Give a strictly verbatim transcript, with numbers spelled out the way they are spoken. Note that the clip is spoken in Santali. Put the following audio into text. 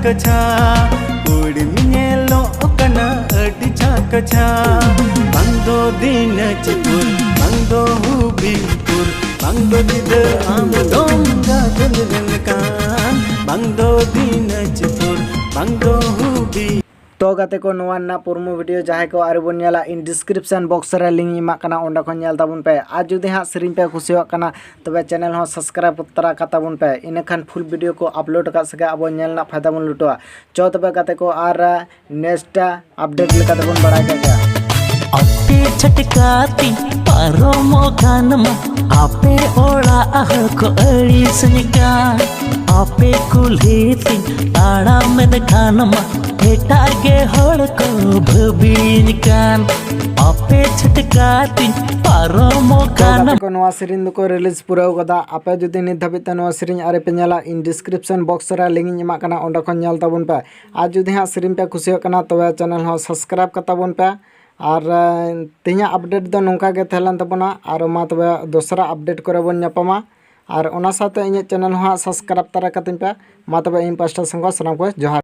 ᱠᱟᱪᱷᱟ ᱠᱩᱲᱤᱢ ᱧᱮᱞᱚᱜ ᱠᱟᱱᱟ ᱟᱹᱰᱤ ᱡᱷᱟᱠᱟᱪᱷᱟ᱾ ᱵᱟᱝ ᱫᱚ ᱫᱤᱱᱟᱡᱽᱯᱩᱨ, ᱵᱟᱝ ᱫᱚ ᱦᱩᱵᱤᱯᱩᱨ, ᱵᱟᱝ ᱫᱚ ᱡᱤᱫᱟᱹ ᱟᱢ ᱫᱚᱢ ᱜᱟᱫᱮᱞ ᱞᱮᱱᱠᱷᱟᱱ, ᱵᱟᱝ ᱫᱚ ᱫᱤᱱᱟᱡᱽᱯᱩᱨ, ᱵᱟᱝ ᱫᱚ ᱦᱩᱵᱤ᱾ ᱛᱚ ᱜᱟᱛᱮ ᱠᱚ, ᱱᱚᱣᱟ ᱨᱮᱱᱟᱜ ᱯᱨᱳᱢᱳ ᱵᱷᱤᱰᱤᱭᱳ ᱡᱟᱦᱟᱸᱭ ᱠᱚ ᱟᱹᱣᱨᱤ ᱵᱚᱱ ᱧᱮᱞᱟ, ᱤᱧ ᱰᱤᱥᱠᱨᱤᱯᱥᱚᱱ ᱵᱚᱠᱥ ᱨᱮ ᱞᱤᱝᱠ ᱤᱧ ᱮᱢᱟᱜ ᱠᱟᱱᱟ, ᱚᱸᱰᱮ ᱠᱷᱚᱱ ᱧᱮᱞ ᱛᱟᱵᱚᱱ ᱯᱮ᱾ ᱟᱨ ᱡᱩᱫᱤ ᱦᱟᱸᱜ ᱥᱮᱨᱮᱧ ᱯᱮ ᱠᱩᱥᱤᱭᱟᱜ ᱠᱟᱱᱟ, ᱛᱚᱵᱮ ᱪᱮᱱᱮᱞ ᱦᱚᱸ ᱥᱟᱵᱥᱠᱨᱟᱭᱤᱵ ᱛᱟᱨᱟ ᱠᱟᱛᱟ ᱵᱚᱱ ᱯᱮ, ᱤᱱᱟᱹᱠᱷᱟᱱ ᱯᱷᱩᱞ ᱵᱷᱤᱰᱤᱭᱳ ᱠᱚ ᱟᱯᱞᱳᱰ ᱟᱠᱟᱫ ᱥᱮᱜᱮ ᱟᱵᱚ ᱧᱮᱞ ᱨᱮᱱᱟᱜ ᱯᱷᱟᱭᱫᱟ ᱵᱚᱱ ᱞᱩᱴᱟᱹᱣᱟ᱾ ᱪᱚ ᱛᱚᱵᱮ ᱜᱟᱛᱮ ᱠᱚ, ᱟᱨ ᱱᱮᱠᱥᱴ ᱟᱯᱰᱮᱴ ᱞᱮᱠᱟ ᱛᱮᱵᱚᱱ ᱵᱟᱲᱟᱭ ᱠᱟᱜ ᱜᱮᱭᱟ᱾ ᱟᱯᱮ ᱪᱷᱟᱴᱠᱟ ᱛᱤᱧ ᱯᱟᱨᱚᱢᱚᱜ ᱠᱷᱟᱱ ᱢᱟ, ᱟᱯᱮ ᱚᱲᱟᱜ ᱦᱚᱲ ᱠᱚ ᱟᱹᱲᱤᱥᱤᱧ ᱠᱟᱱ, ᱟᱯᱮ ᱠᱩᱞᱦᱤ ᱛᱤᱧ ᱛᱟᱲᱟᱢᱮᱫ ᱠᱷᱟᱱ ᱢᱟ, ᱮᱴᱟᱜ ᱜᱮ ᱦᱚᱲ ᱠᱚ ᱵᱷᱟᱹᱵᱤᱧ ᱠᱟᱱ, ᱟᱯᱮ ᱪᱷᱟᱴᱠᱟ ᱛᱤᱧ ᱯᱟᱨᱚᱢᱚᱜ ᱛᱚ ᱠᱷᱟᱱ᱾ ᱜᱟᱛᱮ ᱠᱚ, ᱱᱚᱣᱟ ᱥᱮᱨᱮᱧ ᱫᱚᱠᱚ ᱨᱤᱞᱤᱡᱽ ᱯᱩᱨᱟᱹᱣ ᱠᱟᱫᱟ᱾ ᱟᱯᱮ ᱡᱩᱫᱤ ᱱᱤᱛ ᱫᱷᱟᱹᱵᱤᱡ ᱛᱮ ᱱᱚᱣᱟ ᱥᱮᱨᱮᱧ ᱟᱹᱣᱨᱤ ᱯᱮ ᱧᱮᱞᱟ, ᱤᱧ ᱰᱤᱥᱠᱨᱤᱯᱥᱚᱱ ᱵᱚᱠᱥ ᱨᱮ ᱞᱤᱝᱠ ᱤᱧ ᱮᱢᱟᱜ ᱠᱟᱱᱟ, ᱚᱸᱰᱮ ᱠᱷᱚᱱ ᱧᱮᱞ ᱛᱟᱵᱚᱱ ᱯᱮ᱾ ᱟᱨ ᱡᱩᱫᱤ ᱦᱟᱸᱜ ᱥᱮᱨᱮᱧ ᱯᱮ ᱠᱩᱥᱤᱭᱟᱜ ᱠᱟᱱᱟ, ᱛᱚᱵᱮ ᱪᱮᱱᱮᱞ ᱦᱚᱸ ᱥᱟᱵᱥᱠᱨᱟᱭᱤᱵ ᱠᱟᱛᱟ ᱵᱚᱱ ᱯᱮ᱾ ᱟᱨ ᱮ, ᱛᱮᱦᱮᱧᱟᱜ ᱟᱯᱰᱮᱴ ᱫᱚ ᱱᱚᱝᱠᱟ ᱜᱮ ᱛᱟᱦᱮᱸ ᱞᱮᱱ ᱛᱟᱵᱚᱱᱟ᱾ ᱟᱨ ᱢᱟ ᱛᱚᱵᱮ ᱫᱚᱥᱨᱟ ᱟᱯᱰᱮᱴ ᱠᱚᱨᱮ ᱵᱚᱱ ᱧᱟᱯᱟᱢᱟ᱾ ᱟᱨ ᱚᱱᱟ ᱥᱟᱶᱛᱮ ᱤᱧᱟᱹᱜ ᱪᱮᱱᱮᱞ ᱦᱚᱸ ᱦᱟᱸᱜ ᱥᱟᱵᱥᱠᱨᱟᱭᱤᱵ ᱛᱟᱨᱟ ᱠᱟᱹᱛᱤᱧ ᱯᱮ᱾ ᱢᱟ ᱛᱚᱵᱮ ᱤᱧ ᱯᱟᱥᱴᱟ ᱥᱮᱱ ᱠᱷᱚᱱ ᱥᱟᱱᱟᱢ ᱠᱚ ᱡᱚᱦᱟᱨ᱾